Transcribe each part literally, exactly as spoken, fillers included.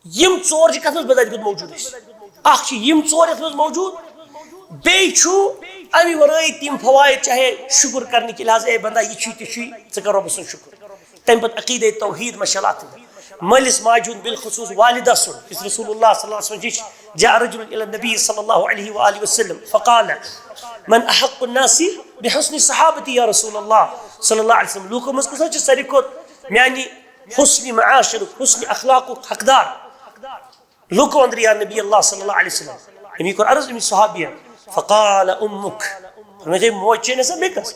یِم ژور چھِ کتھ منٛز بظاہر خود موجود اَسہِ؟ اکھ چھِ یِم ژور یتھ منٛز موجود، بیٚیہِ چھُ اَمہِ ورٲے تِم فوائد، چاہے شُکر کرنہٕ کہِ لحاظہٕ، اے بندہ، یہِ چھُے تہِ چھُے، ژٕ کر رۄبہٕ سُنٛد شُکر۔ تَمہِ پتہٕ عقیدے توحید مشالات۔ مٲلِس ماجہِ ہُنٛد، بالخصوص والدہ سُنٛد، یُس رسول اللہ صلی اللہ علیہ وسلم جی چھِ، جاء رجل الى النبي صلى الله عليه وآله وسلم فقال: من أحق الناس بحسن صحابتي يا رسول الله صلى الله عليه وسلم؟ لوٗکو منٛز کُس حظ چھُ ساروی کھۄتہٕ میانہِ حسن معاشرُک، حسن اخلاقُک حقدار؟ لوٗکو اندر، یا نبی اللہ صلی اللہ علیہ وسلم۔ أمۍ کوٚر عرض أمِس صحابیَن، فقال امک۔ فرمٲے، موج چھے نہ سا، بیٚیہِ کس؟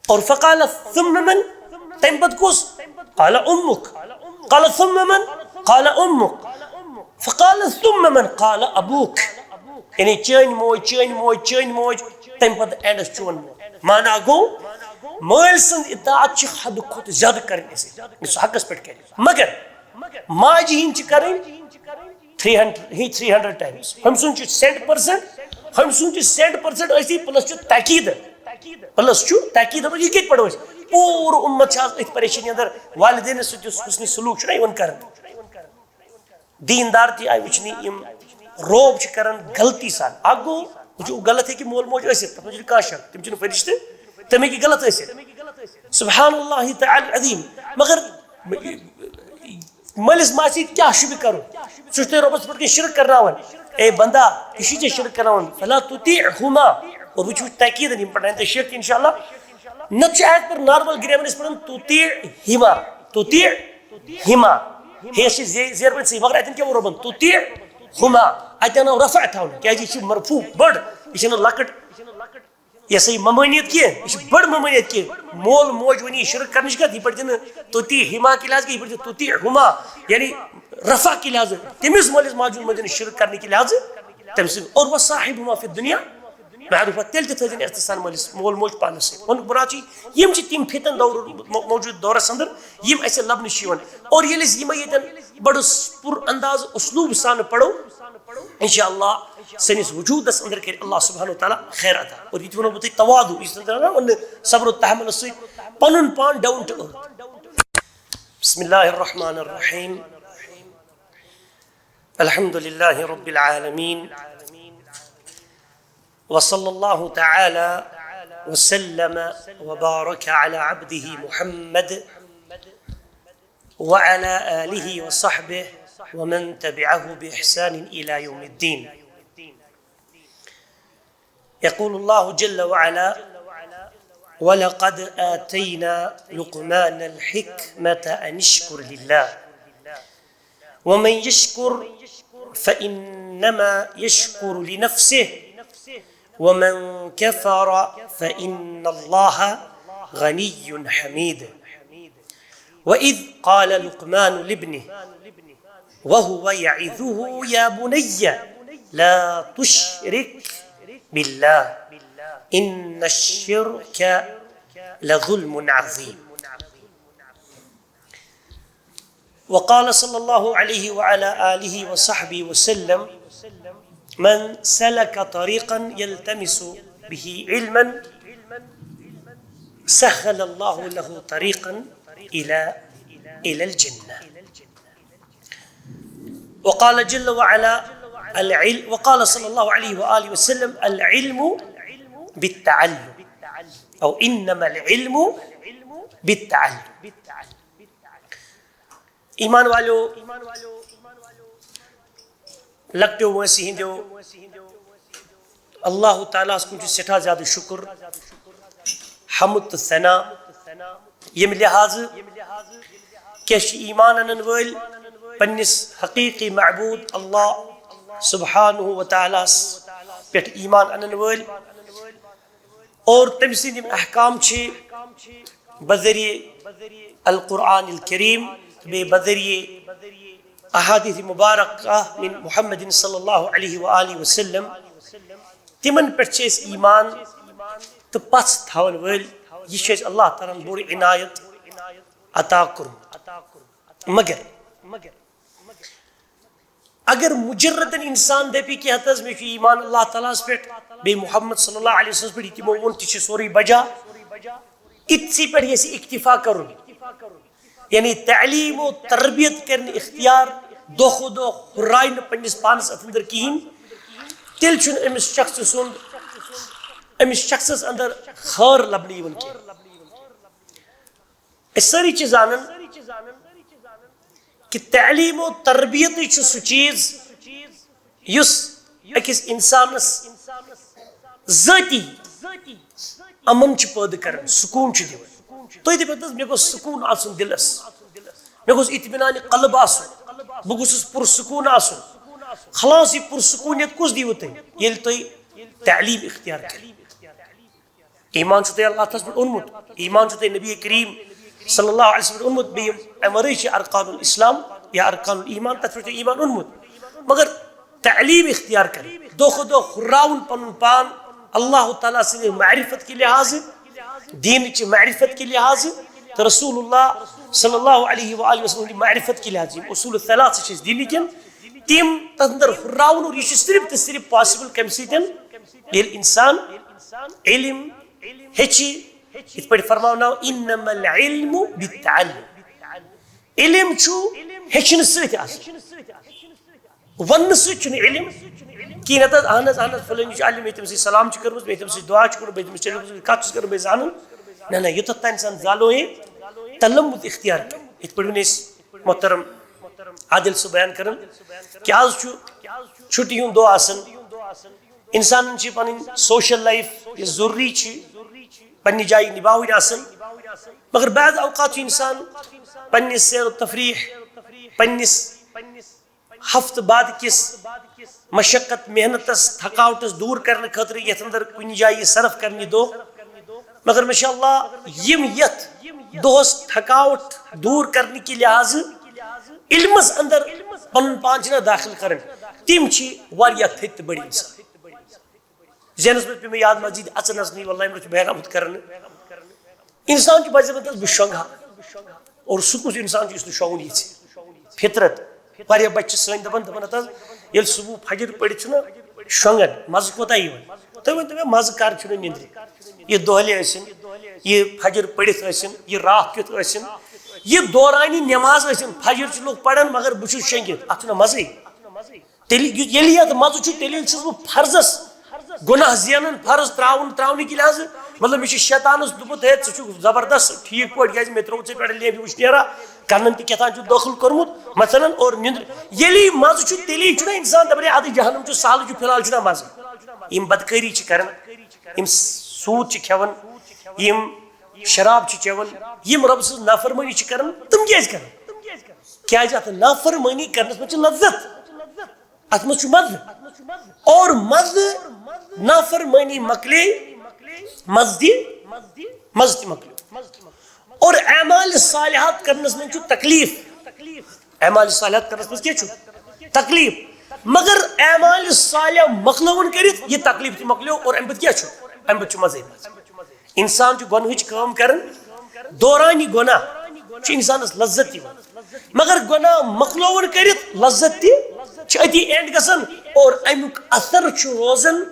اور فقال ثم من؟ تَمہِ پتہٕ کُس؟ قال امک۔ قال ثم من؟ قال امک۔ فقال ثم من؟ قال ابوک۔ یعنی چٲنۍ موج، چٲنۍ موج، چٲنۍ موج، تَمہِ پتہٕ اینڈس چون مول۔ مانا گوٚو، مٲلۍ سٕنٛز اطاعت چھِ حدٕ کھۄتہٕ زیادٕ کرٕنۍ اَسہِ، یُس سُہ حقس پٮ۪ٹھ کرِ۔ مگر ماجہِ ہِنٛدۍ چھِ کرٕنۍ تھری ہنڈریڈ، ہی تھری ہنڈریڈ ٹائمز۔ ہُمۍ سُنٛد چھُ سینٹ پرسنٹ، ہُمۍ سُنٛد چھُ سینٹ پرسنٹ ٲسۍ، پلس چھُ تاکید، پلس چھُ تاکید۔ مطلب، یہِ کتہِ پڑھو أسۍ؟ پوٗرٕ اُمت چھِ آز أتھۍ پریشٲنی اندر، والدینس سۭتۍ یُس حسن سلوک چھُنہ یِوان کرنہٕ۔ دیندار تہِ آیہِ وٕچھنہِ، یِم روب چھِ کران غلطی سان۔ اکھ گوٚو، وٕچھِو، غلط ہیٚکہِ مول موج ٲسِتھ، تَتھ منٛز چھُنہٕ کانٛہہ شک، تِم چھِنہٕ فرشتہٕ، تِم ہیٚکہِ غلط ٲسِتھ۔ سبحان اللہ تعالی العظیم۔ مگر مٲلِس ماجہِ سۭتۍ کیٛاہ شُبہِ کرُن؟ سُہ چھُ تۄہہِ رۄبَس پٮ۪ٹھ کینٛہہ شرک کرناوان۔ اے بندہ، یہِ چھُے ژےٚ شرک کرناوان۔ فلا تطیعہما۔ اور وٕچھِو تاکیٖدن، یِم پَرناوَن تۄہہِ شیخ اِنشاء اللہ۔ نَتہٕ چھُ آیت پَرُن نارمل گرٛیمر، أسۍ پَران تطیعہما، تطیعہما۔ ہے، یہِ چھِ زے-، زیر پٲٹھۍ صحیح، مگر اَتٮ۪ن کیٛاہ ووٚن رۄبَن؟ تطیعہما۔ اَتٮ۪ن آو رفع تھاونہٕ، کیٛازِ یہِ چھِ مرفوع، بٔڑ، یہِ چھَنہٕ لۄکٕٹ۔ یہِ ہسا یہِ ممٲنیت کینٛہہ، یہِ چھِ بٔڑ ممٲنیت کینٛہہ۔ مول موج ونہِ یہِ شرک کرنٕچ کتھ، یہِ پٲٹھۍ دِنہٕ تطیعہما کہِ لحاظ کینٛہہ، یہِ پٲٹھۍ دِنہٕ تطیعہما، یعنی رفع کہِ لحاظ، تٔمِس مٲلِس ماجہِ ہُنٛد مٲلِس شرک کرنہٕ کہِ لحاظ تٔمۍ سٕنٛدِ۔ اور وصاحبهما في الدنيا معروفا، تیٚلہِ تہِ تھٲیزِ احتسان مٲلِس، مول موج پانس سۭتۍ۔ ووٚنُکھ مراد چھُ، یِم چھِ تِم فتن دور، مو-، موجود دورس اندر، یِم اسہِ لبنہٕ چھِ یِوان۔ اور ییٚلہِ أسۍ یِمے ییٚتٮ۪ن بڑٕ پر انداز اسلوب سان پرو، انشاءاللہ سٲنِس وجودس اندر کرِ اللہ سبحانہ و تعالیٰ خیر عطا۔ اور یہِ تہِ وَنو بہٕ تۄہہِ تواضع، یُس زَن تران وَننہٕ صبر و تحملس سۭتۍ پنُن پان down to earth۔ بسم اللہ الرحمن الرحیم۔ الحمد للہ رب العالمین۔ وصلى الله تعالى وسلم وبارك على عبده محمد وعلى آله وصحبه ومن تبعه بإحسان إلى يوم الدين. يقول الله جل وعلا: ولقد آتينا لقمان الحكمة أن اشكر لله ومن يشكر فإنما يشكر لنفسه ومن كفر فإن الله غني حميد. وإذ قال لقمان لابنه وهو يعظه يا بني لا تشرك بالله إن الشرك لظلم عظيم. وقال صلى الله عليه وعلى آله وصحبه وسلم: من سلك طريقا يلتمس به علما سهل الله له طريقا إلى إلى الجنة. وقال جل وعلا: العلم، وقال صلى الله عليه وآله وسلم: العلم بالتعلم، أو إنما العلم بالتعلم. ایمان والو، لۄکٹیو وٲنٛسہِ ہٕنٛدیو، اللہ تعالیٰ ہس کُن چھُ سٮ۪ٹھاہ زیادٕ شُکر، حمد تہٕ ثنا، ییٚمہِ لحاظہٕ کہِ أسۍ چھِ ایمان انن وٲلۍ پننِس حقیقی معبود اللہ سبحانہ و تعالیٰ ہس پٮ۪ٹھ ایمان انن وٲلۍ۔ اور تٔمۍ سٕنٛدۍ یِم احکام چھِ بذریعہ القرآن الکریم، بیٚیہِ بذریعہ احادیث مبارکہ من محمد صلی اللہ علیہ وآلہ وسلم، تِمن پٮ۪ٹھ چھِ أسۍ ایمان تہٕ پژھ تھاون وٲلۍ۔ یہِ چھُ اَسہِ اللہ تعالیٰ ہن بوٚڑ عنایت عطا کوٚرمُت۔ مگر اگر مجردن انسان دپہِ کہِ ہتہٕ حظ مےٚ چھُ ایمان اللہ تعالیٰ ہس پٮ۪ٹھ، بیٚیہِ محمد صلی اللہ علیہ وسلمس پٮ۪ٹھ، یہِ تِمو ووٚن تہِ چھُ سورُے بجا، یِتھسٕے پٮ۪ٹھ یژھِ اکتفا کرُن، یعنی تعلیم و تربیت کرنہٕ اختیار دۄہ کھۄتہٕ دۄہ ہُرراے نہٕ پننِس پانس اتھ اندر کِہیٖنۍ، تیٚلہِ چھُنہٕ أمِس شخصہٕ سُنٛد، أمِس شخصس اندر خٲر لبنہٕ یِوان کینٛہہ۔ أسۍ سٲری چھِ زانان کہِ تعلیم و تربیتٕے چھُ سُہ چیٖز یُس أکِس اِنسانَس ذٲتی اَمَن چھُ پٲدٕ کران، سکوٗن چھُ دِوان۔ تُہۍ دٔپِو حظ، مےٚ گوٚژھ سکوٗن آسُن دِلَس، مےٚ گوٚژھ اطمینان قلب آسُن، بہٕ گوٚژھُس پُرسکوٗن آسُن۔ خلاص، یہِ پُرسکوٗنیت کُس دِیِوٕ تۄہہِ؟ ییٚلہِ تُہۍ تعلیٖم اختیار کٔرِو۔ ایمان چھُ تۄہہِ اللہ تعالیٰ ہَس پٮ۪ٹھ اوٚنمُت، ایمان چھُ تۄہہِ نبی کریم صلی اللہ علیہ وسلم پٮ۪ٹھ اوٚنمُت، بیٚیہِ یِم اَمہِ ورٲے چھِ ارکان الاسلام یا ارکان الایمان، تَتھ پٮ۪ٹھ چھُ ایمان اوٚنمُت۔ مگر تعلیٖم اختیار کَرٕنۍ، دۄہ کھۄتہٕ دۄہ ہُرراوُن پَنُن پان اللہ تعالیٰ سٕنٛدِ معرفت کہِ لحاظہٕ، دیٖنٕچہِ معرفت کہِ لحاظہٕ، تہٕ رسول اللہ صلی اللہ علیہ وآلہ وسلم ہٕنٛدِ معرفت کہِ لحاظہٕ، یِم اصوٗل ثلاثہ چھِ اَسہِ دیٖنٕکٮ۪ن، تِم تَتھ اندر ہُرراوُن۔ اور یہِ چھُ صرف تہٕ صرف possible کَمہِ سۭتۍ؟ ییٚلہِ اِنسان علم ہیٚچھِ، یِتھ پٲٹھۍ فرماوناو، "انما العلم بالتعلم"۔ علم چھُ ہیٚچھنہٕ سۭتۍ آسان، وننہٕ سۭتۍ چھُنہٕ علم کِہیٖنۍ۔ نَتہٕ حظ، اہن حظ، اہن حظ، فلٲنی چھُ علم، مےٚ تٔمِس سۭتۍ سلام چھُ کٔرمٕژ، مےٚ تٔمِس سۭتۍ ٹیلیفونَس پٮ۪ٹھ کَتھ چھُس کٔرمٕژ، بہٕ زانُن۔ نہ، نہ، یوٚتَتھ تام اِنسان زالو ہے تلمُت اختیار کَرِ۔ یِتھ پٲٹھۍ وۄنۍ أسۍ محترم عادل صٲب بیان کَران کہِ آز چھُ چھُٹی ہُنٛد دۄہ آسان، اِنسانَن چھِ پَنٕنۍ social life یہِ ضروٗری چھِ پننہِ جایہِ نِباوٕنۍ آسان، مگر بعض اوقات چھُ اِنسان پننِس سیر و تفریح، پننِس ہفتہٕ بعد کِس مشقت، محنتس، تھکاوٹس دوٗر کرنہٕ خٲطرٕ یتھ اندر کُنہِ جایہِ صرف کرنہِ دۄہ۔ مگر ماشاء اللہ، یِم یتھ دۄہس تھکاوٹ دوٗر کرنہٕ کہِ لحاظہٕ علمس اندر پنُن پان چھِنہ داخل کران، تِم چھِ واریاہ تھٔدۍ تہٕ بٔڑۍ انسان۔ ذہنس منٛز پیوٚو مےٚ یاد، مسجد اژن نژنٕے، واللہ ییٚمہِ دۄہ چھُ بیان آمُت کرنہٕ۔ انسان چھُ باسان، دپان، "بہٕ شۄنٛگہٕ ہا۔" اور سُہ کُس انسان چھُ یُس نہٕ شۄنٛگُن یژھِ؟ فطرت۔ واریاہ بچہِ چھِ سٲنۍ دپان، دپان، "ہتہٕ حظ، ییٚلہِ صبح فجر پٔرِتھ چھُنہ شۄنٛگان، مزٕ کوتاہ یِوان؟" تُہۍ ؤنۍ تو مےٚ، مزٕ کر چھُنہٕ نِندرِ؟ یہِ دۄہلہِ ٲسِن، یہِ فجر پٔرِتھ ٲسِن، یہِ راتھ کیُتھ ٲسِن، یہِ دورانہِ نٮ۪ماز ٲسِن، فجر چھِ لُکھ پران مگر بہٕ چھُس شۄنٛگِتھ، اتھ چھُنہ مزٕے۔ تیٚلہِ یُتھ، ییٚلہِ یتھ مزٕ چھُ، تیٚلہِ چھُس بہٕ فرضس گۄناہ زینان، فرض تراوُن، تراونہٕ کہِ لحاظہٕ۔ مطلب، مےٚ چھُ شیطانس دوٚپمُت، "ہے، ژٕ چھُکھ زبردست ٹھیٖک پٲٹھۍ، کیازِ مےٚ ترٛوو ژےٚ پٮ۪ٹھ لیمبہِ وٕشنیرا، کنن تہِ کیٛاہ تام چھُ دٲخل کوٚرمُت مثلاً، اور نیٚندرِ۔" ییٚلہِ یہِ مزٕ چھُ، تیٚلی چھُنہ انسان دپان، "ہے، ادٕ جہنم چھُ سہلٕے چھُ، فی الحال چھُنہ مزٕ۔" یِم بدکٲری چھِ کران، یِم سوٗد چھِ کھٮ۪وان، یِم شراب چھِ چٮ۪وان، یِم رۄب سٕنٛز نافرمٲنی چھِ کران، تِم کیازِ کران؟ کیازِ اتھ نافرمٲنی کرنس منٛز چھِ لذت، اتھ منٛز چھُ مزٕ۔ اور مزٕ، نافرمٲنی مۄکلے، مزٕ تہِ، مزٕ تہِ مۄکلیو۔ اور اعمال صالحات کرنس منٛز چھُ تکلیف۔ اعمال صالحات کرنس منٛز کیٛاہ چھُ؟ تکلیف۔ مگر اعمال صالح مۄکلٲوُن کٔرِتھ، یہِ تکلیف تہِ مۄکلیو اور امہِ پتہٕ کیٛاہ چھُ؟ امہِ پتہٕ چھُ مزے مزٕ۔ انسان چھُ گۄنہٕچ کٲم کران، دوران یہِ گۄناہ چھُ انسانس لذت یِوان، مگر گۄناہ مۄکلٲوُن کٔرِتھ لذت تہِ چھِ أتی end گژھان اور امیُک اثر چھُ روزان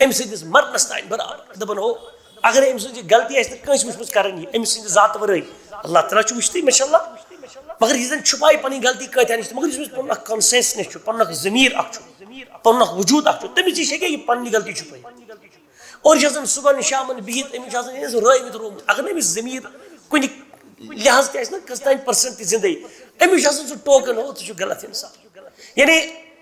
أمۍ سٕنٛدِس مرنس تام برابر۔ دپان، ہو، اگر أمۍ سٕنٛز یہِ غلطی آسہِ نہٕ کٲنٛسہِ وٕچھمٕژ کران، یہِ أمۍ سٕنٛدِ ذاتہٕ ورٲے، اللہ تعالیٰ چھُ وٕچھتٕے، ماشاء اللہ، مگر یہِ زن چھُپایہِ پنٕنۍ غلطی کۭتیاہ نِش تہِ، مگر یُس أمِس پنُن اکھ consciousness چھُ، پنُن اکھ ضمیٖر اکھ چھُ، پنُن اکھ وجوٗد اکھ چھُ، تٔمِس نِش ہیٚکہِ یہِ پننہِ غلطی چھُپٲیِتھ۔ اور یُس زن صُبحن شامن بِہِتھ أمِس چھُ آسان یہِ رٲوِتھ روومُت، اگر نہٕ أمِس ضمیٖر کُنہِ لحاظ تہِ آسہِ نہ کٔژتام percent تہِ زندے، أمِس چھُ آسان سُہ ٹوکن، ہو، ژٕ چھُکھ غلط انسان۔ یعنی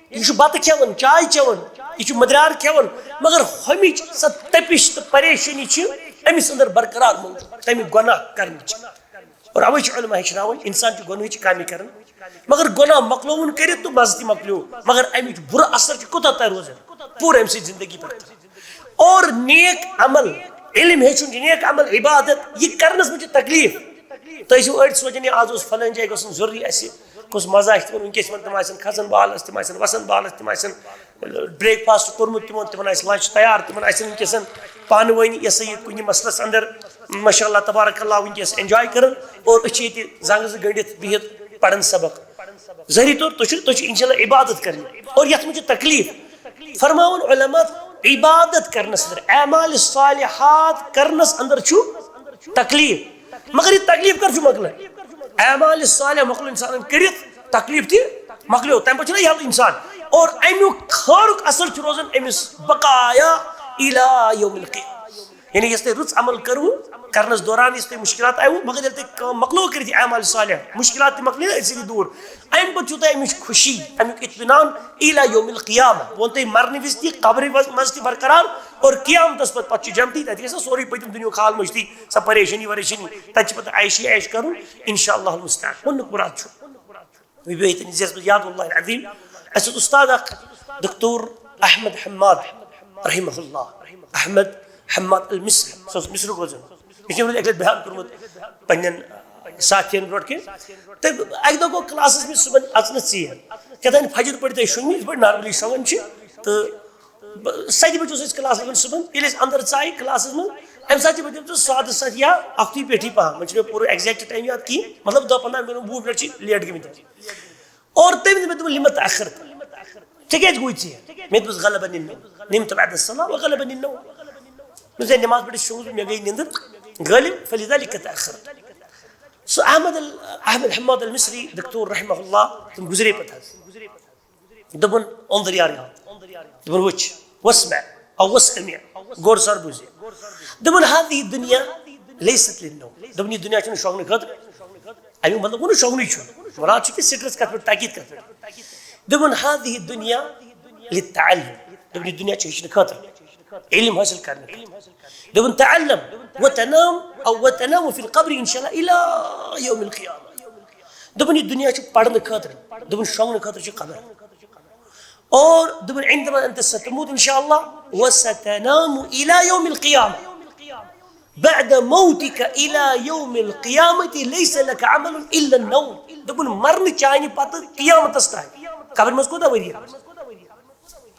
یہِ چھُ بتہٕ کھٮ۪وان، چاے چٮ۪وان، یہِ چھُ مٔدریر کھٮ۪وان، مگر ہُمِچ سۄ تٔپِش تہٕ پریشٲنی چھِ أمِس اندر برقرار موجود تمہِ گۄناہ کرنٕچ۔ اور اوے چھُ علماء ہیٚچھناوان، انسان چھُ گۄنہٕچ کامہِ کران، مگر گۄناہ مۄکلووُن کٔرِتھ تہٕ مزٕ تہِ مۄکلیو، مگر امیُک بُرٕ اثر چھُ کوٗتاہ تۄہہِ روزان پوٗرٕ أمۍ سٕنٛدِ زندگی پٮ۪ٹھ۔ اور نیک عمل، علم ہیٚچھُن چھُ نیک عمل، عبادت، یہِ کرنس منٛز چھِ تکلیف۔ تُہۍ ٲسِو أڑۍ سونٛچان، یہِ آز اوس فلٲنۍ جایہِ گژھُن ضروٗری اَسہِ، کُس مزٕ آسہِ تِمن، وٕنکیٚس یِمن تِم آسن کھسان بالس، تِم آسن وسان بالس، تِم آسن breakfast کوٚرمُت تِمن، تِمن آسہِ lunch تیار، تِمن آسن وٕنکیٚسن پانہٕ ؤنۍ یہِ سا یہِ کُنہِ مسلس اندر، ماشاء اللہ تبارک اللہ، وٕنکیٚس enjoy کران، اور أسۍ چھِ ییٚتہِ زنٛگہٕ زٕ گٔنڈِتھ بِہِتھ پران سبق۔ ظٲہری طور تُہۍ چھِو، تُہۍ چھِو انشاء اللہ عبادت کرنہِ، اور یتھ منٛز چھِ تکلیف۔ فرماوان علماء، عبادت کرنس اندر، اعمال صالحات کرنس اندر چھُ تکلیف، مگر یہِ تکلیف کر چھُ مۄکلان؟ اعمال صالح مۄکلو انسانن کٔرِتھ، تکلیف تہِ مۄکلیو، تمہِ پتہٕ چھُنہ یلہٕ انسان۔ اور امیُک خٲرُک اثر چھُ روزان أمِس بقایا الی یوم القیامہ۔ یعنی یۄس تۄہہِ رٕژ عمل کٔروٕ، کرنس دوران یُس تۄہہِ مُشکلات آیوٕ، مگر ییٚلہِ تۄہہِ کٲم مۄکلٲو کٔرِتھ، یہِ اعمال صالح، مُشکلات تہِ مۄکلے أتھۍ سۭتۍ دوٗر۔ امہِ پتہٕ چھُو تۄہہِ امِچ خوشی، امیُک اطمینان، الی یوم القیامہ۔ بہٕ وَنہٕ تۄہہِ مرنہٕ وِزِ تہِ، قبرِ منٛز تہِ برقرار، اور قیامتس پتہٕ، پتہٕ چھُ جنتی، تتہِ گژھِ نہ سورُے پٔتِم دُنیاہُک حال مٔشتٕے، سۄ پریشٲنی وریشٲنی، تتہِ چھِ پتہٕ عیشی عیش کرُن، انشاءاللہ المستعان۔ ووٚنُکھ مراد چھُ۔ بیٚیہِ تٔمِس یَس بہٕ یاد اللہ العظیم، اَسہِ اوس اُستاد اکھ، دکتور احمد حماد رحمہ اللہ، احمد حماد المصری، سُہ اوس مصرُک روزان۔ مےٚ چھُ یِمن اَکہِ لَٹہِ بیان کوٚرمُت پننٮ۪ن ساتھین برونٛٹھ کِنۍ۔ تہٕ اَکہِ دۄہ گوٚو کلاسس منٛز صُبحن اژنہٕ ژیر، کیٛاہ تام فجر پٔرِتھ ٲسۍ شۄنٛگمٕتۍ، یِتھ پٲٹھۍ normally شۄنٛگان چھِ۔ تہٕ بہٕ، ستہِ بجہِ اوس اَسہِ کلاس لگان صُبحن، ییٚلہِ أسۍ اندر ژایہِ کلاسس منٛز، اَمہِ ساتہٕ چھِ بجے سُہ سادٕ ستھ یا اکھتُے پٮ۪ٹھٕے پہم، وۄنۍ چھُنہٕ مےٚ پوٗرٕ exact time یاد کِہیٖنۍ، مطلب، دَہ پنٛداہ مِنٹ، وُہ مِنٹ چھِ late گٔمٕتۍ۔ اور تٔمۍ دوٚپ مےٚ، دوٚپُن، "لِمَ تَأَخَّرْتَ؟" ژےٚ کیٛازِ گوٚوُے ژیر؟ مےٚ دوٚپُس، "غَلَبَنِی النَّوْمُ، نِمْتُ بَعْدَ الصَّلَاةِ وَغَلَبَنِی النَّوْمُ۔" مےٚ دوٚپ، "ہے، نٮ۪ماز پٔرِتھ شۄنٛگُس بہٕ، مےٚ گٔے نِندٕر غٲلِب، فَلِذَلِکَ تَأَخَّرْتُ۔" سُہ احمد ال-، احمد حماد المصری دکتور رحمہ اللہ، تِم گُزرے پتہٕ حظ۔ دوٚپُن، "انظر یا ریاض۔" دوٚپُن، "وٕچھ، واسمع، او واستمع، غور سان بوٗزِ۔" دوٚپُن، "هذه الدنيا ليست للنوم۔" دوٚپُن، "یہِ دُنیا چھُنہٕ شۄنٛگنہٕ خٲطرٕ۔ اَمیُک مطلب گوٚو نہٕ شۄنٛگنُے چھُ۔ مراد چھُ کہِ stress کَتھ پٮ۪ٹھ، تاکید کَتھ پٮ۪ٹھ۔ دوٚپُن، هذه الدنيا للتعلم۔ دوٚپُن، یہِ دُنیا چھِ ہیٚچھنہٕ خٲطرٕ، علم حٲصِل کرنہٕ خٲطرٕ۔ دوٚپُن، تعلم وتنام، او وتنام في القبر ان شاء الله الى يوم القيامة۔ دوٚپُن، یہِ دُنیا چھُ پرنہٕ خٲطرٕ، دوٚپُن، شۄنٛگنہٕ خٲطرٕ چھُ قبر۔ اور دوٚپُن، عندما انت ستموت ان شاء الله وستنام الى يوم القيامة۔ بعد موتك الى يوم القيامة ليس لك عمل الا النوم۔ دوٚپُن، مرنہٕ چانہِ پتہٕ قیامتس تام، قبرِ منٛز کوٗتاہ ؤری؟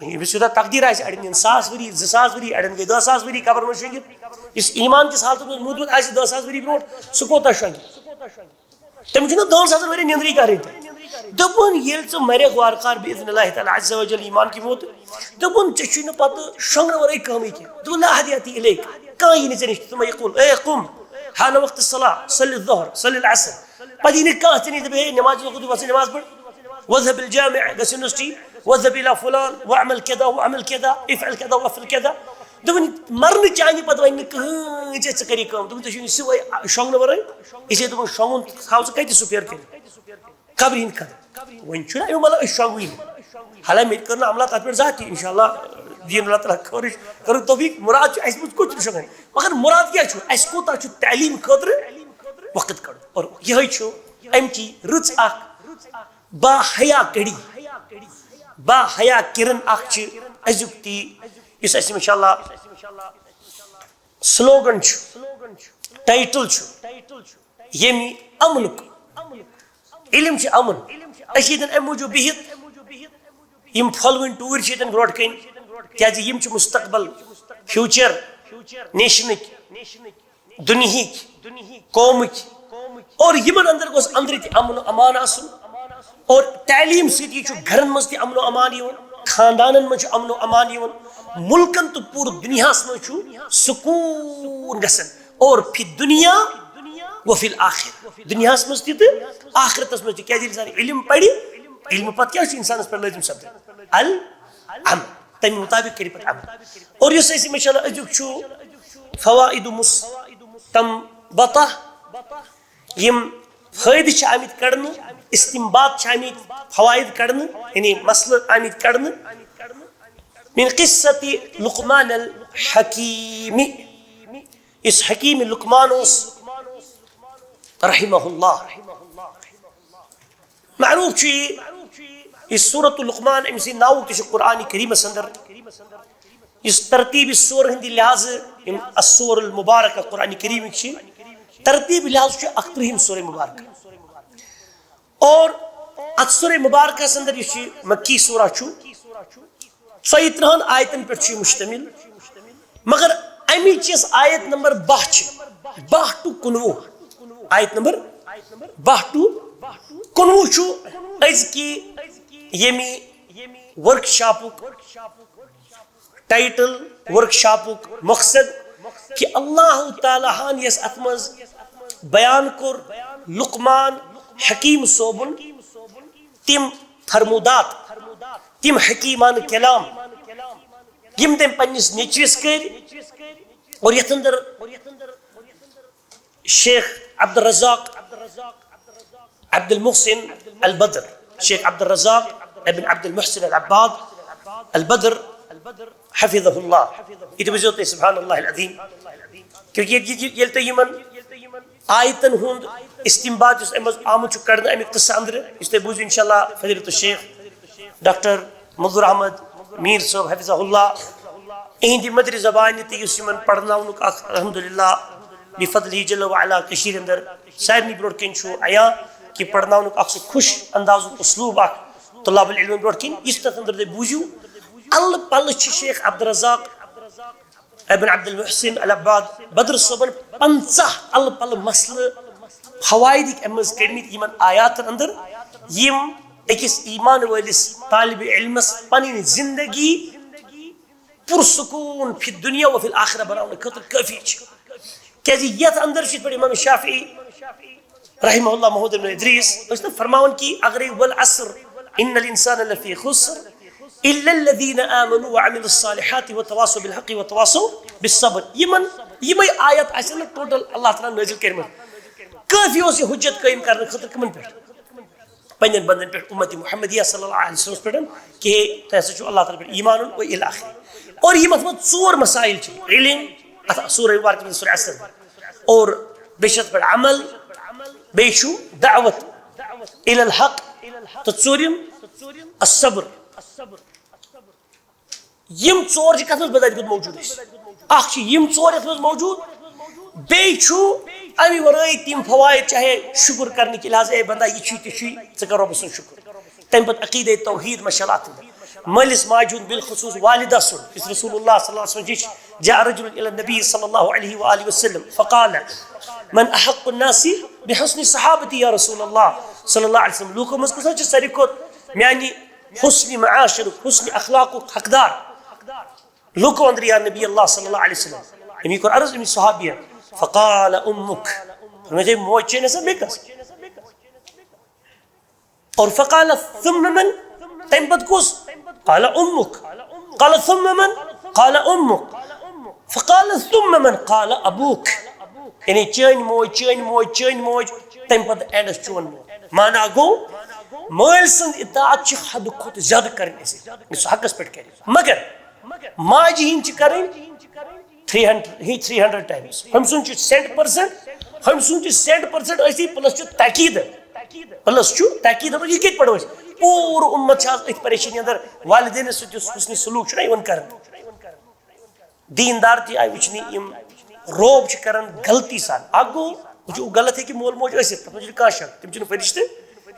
ییٚمِس یوٗتاہ تقدیٖر آسہِ، اَڑٮ۪ن یِن ساس ؤری، زٕ ساس ؤری، اَڑٮ۪ن گٔے دَہ ساس ؤری قبرِ منٛز شۄنٛگِتھ۔ یُس ایٖمان کِس حالتس منٛز موٗدمُت آسہِ دَہ ساس ؤری برونٛٹھ، سُہ کوٗتاہ شۄنٛگہِ؟ تٔمِس چھُنہٕ دَہَن ساسَن ؤرِین نیٚنٛدرٕے کَرٕنۍ تہِ۔ دوٚپُن، ییٚلہِ ژٕ مَرَکھ وارٕ کارٕ بِإِذْنِ اللہِ تعالیٰ عز و جل ایٖمان کہِ موتہٕ، دوٚپُن، ژےٚ چھُے نہٕ پَتہٕ شۄنٛگنہٕ وَرٲے کٕہٕنۍ کینٛہہ۔ دوٚپُن، لا أحد يأتي إليك، کانٛہہ یی نہٕ ژےٚ نِش۔ ثم يقول، اے قم، حان وقت الصلاة، صل الظهر، صل العصر۔ پَتہٕ یی نہٕ کانٛہہ ژےٚ نِش، دَپہِ، ہے، نٮ۪مازِ وقت وَسہٕ نٮ۪ماز پَر۔ واذهب الجامع، گژھ university، واذهب إلى فلان، واعمل كذا، واعمل كذا، افعل كذا، وافعل كذا۔ دوٚپُن، مرنہٕ چانہِ پَتہٕ وَنہِ نہٕ کٕہٕنۍ ژےٚ، ژٕ کَر یہِ کٲم۔ دوٚپُن، ژےٚ چھُے نہٕ سِوَے شۄنٛگنہٕ وَرٲے، اِسلیے دوٚپُن، شۄنٛگُن تھاو ژٕ کَتہِ سُہ پھیرٕ کٔرِتھ؟ قبرِ ہِنٛدِ خٲطرٕ۔ وۄنۍ چھُنہ اَمیُک مطلب أسۍ شۄنٛگوٕے نہٕ۔ حالانکہ مےٚ تہِ کٔر نہٕ عملہ تَتھ پٮ۪ٹھ زانٛہہ تہِ، انشاءاللہ دِیِن اللہ تعالیٰ خٲرٕج، کٔرٕن توفیٖق۔ مُراد چھُ اَسہِ منٛز کُس چھُ شۄنٛگان، مگر مُراد کیٛاہ چھُ؟ اَسہِ کوٗتاہ چھُ تعلیٖم خٲطرٕ وقت کَڑُن؟ اور یِہوٚے چھُ اَمچی رٕژ اَکھ با حیا کڑی، با حیا کرن اکھ چھِ أزیُک تی، یُس اَسہِ انشاءاللہ slogan چھُ، title چھُ، ییٚمہِ امنُک، علم چھُ امن۔ أسۍ چھِ ییٚتٮ۪ن اَمہِ موٗجوٗب بِہِتھ، یِم پھۄلوٕنۍ ٹوٗرۍ چھِ ییٚتٮ۪ن برونٛٹھ کَنہِ، کیٛازِ یِم چھِ مستقبل، future nationٕکۍ۔ دُنیہٕکۍ، قومٕکۍ، اور یِمن اندر گوٚژھ أنٛدرٕ تہِ امن و امان آسُن، اور تعلیٖم سۭتی چھُ گرن منٛز تہِ امن و امان یِوان، خاندانن منٛز چھُ امن و امان یِوان، مُلکن تہٕ پوٗرٕ دُنیاہس منٛز چھُ سکوٗن گژھان، اور فی دُنیا و فی الآخرہ، دُنیاہس منٛز تہِ تہٕ آخرتس منٛز تہِ۔ کیٛازِ ییٚلہِ انسان علم پرِ، علمہٕ پتہٕ کیٛاہ چھُ انسانس پٮ۪ٹھ لٲزم سپدان؟ العمل۔ تمہِ مطابق کٔرِو پتہٕ عمل۔ اور یُس اَسہِ، ماشاءاللہ، أزیُک چھُ فوائد مستنبطہ، یِم فٲیدٕ چھِ آمٕتۍ کڑنہٕ، استنباط چھِ آمٕتۍ، فوائد کڑنہٕ، یعنی مسلہٕ آمٕتۍ کڑنہٕ۔ من قصة لقمان الحکیم، یُس حکیم لقمان اوس، رحمہ اللہ۔ معروف چھُ یہِ، یہِ سورۃ لقمان، أمۍ سٕنٛدِ ناوُک تہِ چھُ قرآن کریٖمس اندر۔ یُس ترتیٖب سورن ہٕنٛدِ لحاظہٕ یِم السور المبارکہ قرآن کریٖمٕکۍ چھِ، ترتیٖب لحاظہٕ چھُ اکترٕہِم سورہ مبارکہ۔ اور اتھ سورہ مبارکس اندر یُس یہِ مکی سورہ چھُ، ژۄیہِ ترٕٛہن آیتن پٮ۪ٹھ چھُ یہِ مشتمل، مگر امی چس آیت نمبر باہ چھِ، باہ to کُنوُہ، آیت نمبر باہ to کُنوُہ چھُ أزکہِ ییٚمہِ ورک شاپُک title، ورک شاپُک مقصد، کہِ اللہ تعالیٰ ہن یس اتھ منٛز بیان کوٚر، لقمان حکیم صٲبُن تِم فرمودات، تِم حکیمانہٕ کلام، یِم تٔمۍ پننِس نیٚچوِس کٔرۍ، اور یتھ اندر شیخ عبدالرزاق عبدالمحسن البدر، شیخ عبدالرزاق ابن عبدالمحسن العباد البدر، حفظہ اللہ۔ یہِ تہِ بوٗزِو تُہۍ، سبحان اللہ العظیم۔ کیونکہ ییٚلہِ، ییٚلہِ، ییٚلہِ تُہۍ یِمن آیتن ہُنٛد استنباط یُس اَمہِ منٛز آمُت چھُ کڑنہٕ، اَمہِ قصہٕ اندرٕ، یُس تُہۍ بوٗزِو انشاءاللہ فضیلت الشیخ ڈاکٹر منظور احمد میر صٲب حفظہ اللہ، اِہِنٛدِ مٔدرِ زبانہِ تہٕ یُس یِمن پرناونُک اکھ الحمدللہ بفضلہ جل وعلا کٔشیٖرِ اندر سارنٕے برونٛٹھ کَنہِ چھُ عیان کہِ پرناونُک اکھ سُہ خوش اندازُک اسلوب اکھ طلاب العلمن برونٛٹھ کَنہِ، یُس تَتھ اندر تُہۍ بوٗزِو، الہٕ پلہٕ چھِ شیخ عبدالرزاق ابن عبدالمحسن العباد بدر صٲبن پنٛژاہ الہٕ پلہٕ مسلہٕ فوائدٕکۍ اَمہِ منٛز کٔڑمٕتۍ یِمن آیاتن اندر، یِم أکِس ایمان وٲلِس طالب علمس پنٕنۍ زندگی پرسکون فی الدنیا و فی الآخرہ بناونہٕ خٲطرٕ کٲفی چھِ۔ کیازِ یتھ اندر چھِ یِتھ پٲٹھۍ امام شافعی رحمہ اللہ محمد ابن ادریس ٲسۍ نہٕ فرماوان کہِ اگرے والعصر ان الانسان لفی خسر الا الذین آمنوا وعملوا الصالحات وتواصوا بالحق وتواصوا بالصبر، یِمن یِمے آیت آسن نہٕ ٹوٹل اللہ تعالیٰ نٲزِل کٔرمٕتۍ، کٲفی اوس یہِ حجت قٲیِم کرنہٕ خٲطرٕ کٕمن پٮ۪ٹھ؟ پننٮ۪ن بندن پٮ۪ٹھ، امت محمدیہ صلی اللہ علیہ وسلم پٮ۪ٹھ، کہ تۄہہِ ہسا چھُ اللہ تعالیٰ پٮ۪ٹھ ایمان انُن و الی آخر۔ اور یِم اتھ منٛز ژور مسائل چھِ، علم، اتھ سورہ مبارکہ منٛز سورہ عصر، اور بیٚیہِ چھِ اتھ پٮ۪ٹھ عمل، بیٚیہِ چھُ دعوت الی الحق، تہٕ ژوٗرِم الصبر۔ یِم ژور چھِ کتھ منٛز بذات خود موجود اَسہِ؟ اکھ چھِ یِم ژور یتھ منٛز موجود، بیٚیہِ چھُ امہِ ورٲے تِم فوائد، چاہے شکر کرنہٕ کہِ لحاظ، اے بندہ، یہِ چھُے تہِ چھُے، ژٕ کر رۄبہٕ سُنٛد شکر۔ تمہِ پتہٕ عقیدے توحید مشالات اندر۔ مٲلِس ماجہِ ہُنٛد بالخصوٗص والدہ سُنٛد، یُس رسول اللہ صلی اللہ علیہ وسلم جی چھِ، جاء رجل الی النبی صلی اللہ علیہ وآلہ وسلم فقال من احق الناس بحسن صحابتی یا رسول اللہ صلی اللہ علیہ وسلم، لوٗکو منٛز کُس حظ چھُ ساروی کھۄتہٕ میانہِ حسن معاشرُک، حسن اخلاقُک حقدار؟ لوٗکو اندر یا نبی اللہ صلی اللہ علیہ وسلم، أمی کوٚر عرض أمی صحابیہ، فقال امک، فرمٲے موج چٲنۍ ہسا مےٚ کس؟ اور فقال ثم من؟ تمہِ پتہٕ کُس؟ قال امک۔ قال ثم من؟ قال امک۔ فقال ثم من؟ قال ابوک۔ یعنی چٲنۍ موج، چٲنۍ موج، چٲنۍ موج، تمہِ پتہٕ اینڈس چون مول۔ مانا گوٚو، مٲلۍ سٕنٛز اطاعت چھِ حدٕ کھۄتہٕ زیادٕ کرٕنۍ اَسہِ، یُس سُہ حقس پٮ۪ٹھ کرِ۔ مگر ماجہِ ہِنٛدۍ چھِ کرٕنۍ تھری ہنڈریڈ، ہی تھری ہنڈریڈ ٹائمس۔ ہُمۍ سُنٛد چھُ سینٹ پرسنٹ، ہُمۍ سُنٛد چھُ سینٹ پرسنٹ أسی، پلس چھُ تاکید، پلس چھُ تاکید۔ یہِ کتہِ پڑھو أسۍ؟ پوٗرٕ اُمت چھِ آز أتھۍ پریشٲنی اندر، والدینس سۭتۍ یُس حسنِ سلوک چھُنہ یِوان کرنہٕ۔ دیندار تہِ آیہِ وٕچھنہٕ، یِم روب چھِ کران غلطی سان۔ اکھ گوٚو، وٕچھِو، غلط ہیٚکہِ مول موج ٲسِتھ، تتھ منٛز چھُنہٕ کانٛہہ شک، تِم چھِنہٕ فرشتہٕ،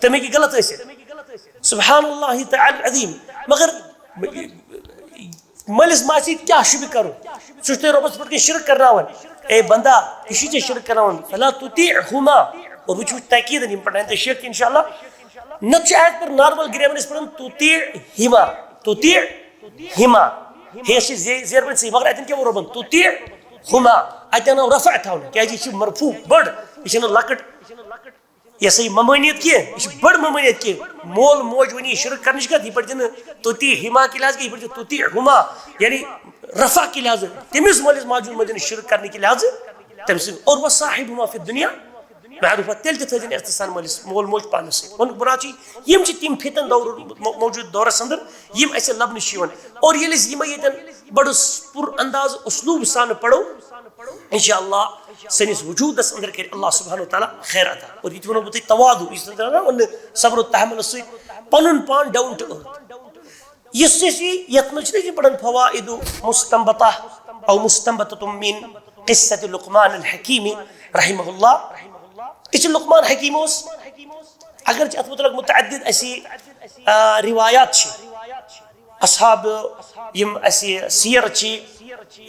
تِم ہیٚکہِ غلط ٲسِتھ۔ سبحان اللہ تعالی العظیم۔ مگر مٲلِس ماجہِ سۭتۍ کیٛاہ شُبہِ کرُن؟ سُہ چھُ تۄہہِ رۄبَس پٮ۪ٹھ کینٛہہ شرک کرناوان۔ اے بندہ، یہِ چھُے ژےٚ شرک کرناوان۔ فلا تطیعہما۔ اور وٕچھِو تاکیٖدن یِم پرناوَن تۄہہِ شیخ انشاءاللہ۔ نتہٕ چھُ as per normal grammar أسۍ پران تطیعہما، تطیعہما۔ ہے، یہِ چھِ زے-، زیر پٲٹھۍ صحیح، مگر اَتٮ۪ن کیٛاہ ووٚن رۄبَن؟ تطیعہما۔ اَتٮ۪ن آو رفع تھاونہٕ، کیٛازِ یہِ چھِ مرفوع، بٔڑ، یہِ چھَنہٕ لۄکٕٹ۔ یہِ ہسا یہِ ممٲنیت کینٛہہ، یہِ چھِ بٔڑ ممٲنیت کینٛہہ۔ مول موج ونہِ یہِ شرک کرنٕچ کتھ، یہِ پٲٹھۍ دِنہٕ تطیعہما کہِ لحاظ کینٛہہ، یہِ پٲٹھۍ دِنہٕ تطیعہما، یعنی رفع کہِ لحاظ، تٔمِس مٲلِس ماجہِ ہُنٛد مہ دِنہٕ شرک کرنہٕ کہِ لحاظ تٔمۍ سٕنٛدِ۔ اور وصاحبهما فی الدنیا معروفا، تیٚلہِ تہِ تھٲیزِ عزتہٕ سان مٲلِس، مول موج پانس سۭتۍ۔ ووٚنُکھ مراد چھُ، یِم چھِ تِم فتن دور، مو-، موجود دورس اندر، یِم اسہِ لبنہٕ چھِ یِوان۔ اور ییٚلہِ أسۍ یِمے ییٚتٮ۪ن بڑٕ پُر انداز اسلوب سان پرو، انشاءاللہ سٲنِس وجودس اندر کرِ اللہ سبحانہ و تعالیٰ خیر عطا۔ اور یہِ تہِ وَنو بہٕ تۄہہِ تواضع، یُس زَن وَنو صبر و تحمل سۭتۍ پنُن پان down to earth۔ یُس أسۍ یہِ، یَتھ منٛز چھِنہٕ أسۍ یہِ پَران فوائد مستنبطہ او مستنبطۃ من قصۃ لقمان الحکیم رحمہ اللہ۔ یہِ چھِ لقمان حکیم اوس، اگر چھِ اَتھ متعلق متعدد اَسہِ، آ، روایات چھِ۔ اصحاب، یِم اَسہِ سیر چھِ،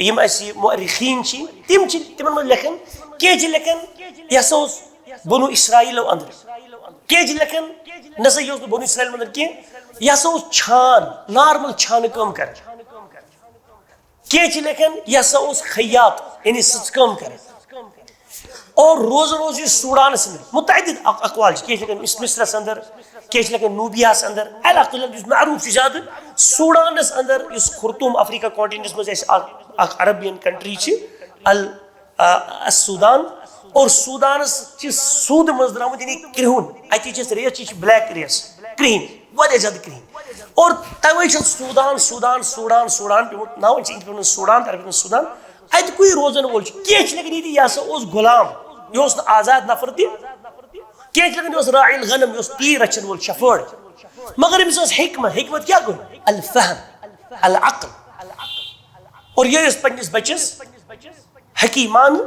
یِم اَسہِ مؤرخین چھِ، تِم چھِ تِمن منٛز لیکھان، کینٛہہ چھِ لیکھان، یہِ ہسا اوس بنو اسرائیلو اندر، کینٛہہ چھِ لیکھان، نہ سا یہِ اوس نہٕ بنو اسرائیل اندر کینٛہہ، یہِ ہسا اوس چھان، نارمل چھانہٕ کٲم کران۔ کینٛہہ چھِ لیکھان، یہِ ہسا اوس خیاط، یعنی سٕژ کٲم کران۔ اور روزان اوس یہِ سوڈانس اندر۔ متعدد اق- اقوال چھِ، کینٛہہ چھِ لیکھان مص- مصرس اندر، کینٛہہ چھِ لیکھان نوبیاہس اندر۔ علاقہٕ یُس معروف چھُ زیادٕ سوڈانس اندر، یُس خرطوم افریقہ کانٹینٹس منٛز اَسہِ اکھ اکھ عربین کنٹری چھِ، ال آ، السودان۔ اور سودانس چھِ سود منٛز درٛامُت، یعنی کرٛہُن۔ اَتہِ چھِ اَسہِ ریس، یہِ چھِ بلیک ریس، کرٛہِنۍ، واریاہ زیادٕ کرٛہِنۍ۔ اور توے چھُ سودان سودان سوڈان سوڈان پیوٚمُت ناو، چھِ اِنگلِش پٲٹھۍ سوڈان، عربی پٲٹھۍ سودان۔ اَتہِ کُے روزن وول چھُ۔ کینٛہہ چھِ لیکھان ییٚتہِ، یہِ ہسا اوس غلام، یہِ اوس نہٕ آزاد نفر تہِ۔ کینٛہہ چھِ لیکھان، یہِ اوس راعی الغنم، یہِ اوس تیٖر رچھن وول، شفٲڑ۔ مگر أمِس ٲس حکمت۔ حکمت کیٛاہ گوٚو؟ الفہم، العقل۔ اور یہِ ٲس پننِس بچس حکیمانہٕ